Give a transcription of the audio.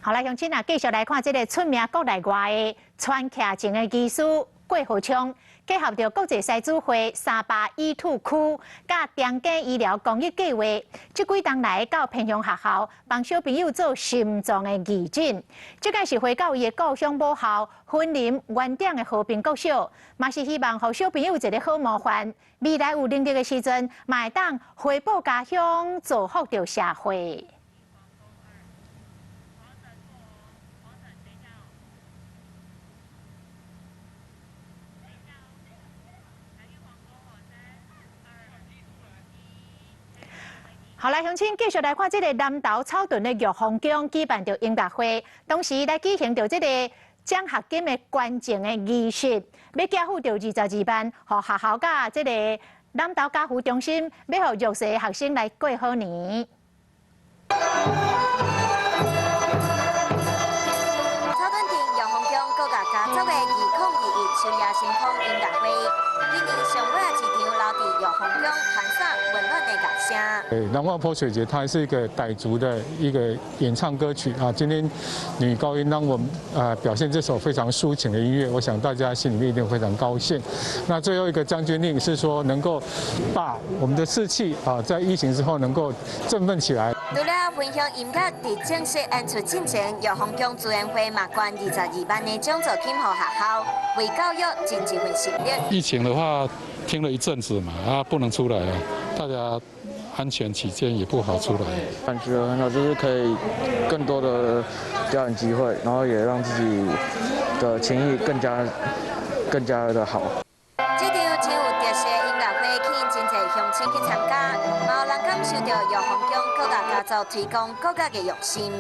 好來，鄉親啊，繼續來看這个出名國內外的傳徛情的技師郭和昌，結合著國際獅子會三巴以土區佮長庚醫療公益計畫，這幾冬來到偏鄉學校幫小朋友做心臟的義診。這个是回到伊的故鄉母校雲林員頂的和平國小，嘛是希望予小朋友一个好模範，未來有能力的時陣，嘛會當回報家鄉，造福著社會。好來，鄉親繼續來看這个南投草屯的玉皇宮舉辦著音樂會，當時來舉行著這个獎學金的捐贈的儀式，欲寄付著22萬，予學校佮這个南投家扶中心，欲予弱勢的學生來過好年。草屯鎮玉皇宮各個家族的2021秋夜星空音樂會，今年上尾一場留佇玉皇宮傳送溫暖的樂聲。南瓜潑水節，它是一個傣族的一個演唱歌曲啊。今天女高音讓我們表現這首非常抒情的音樂，我想大家心裡面一定非常高興。那最後一個將軍令是說，能夠把我們的士氣啊，在疫情之後能夠振奮起來。除了分享音樂，佇正式演出進前，玉皇宮自然會嘛捐22萬的獎助金予學校，為教育盡一份心力。疫情的話，停了一陣子嘛，啊，不能出來啊，大家安全起見也不好出來。感覺很好，就是可以更多的表演機會，然後也讓自己的琴藝更加更加的好。這場真有特色音樂會，吸引真濟鄉親去參加，嘛有人感受著玉皇宮各個家族推廣國樂的用心。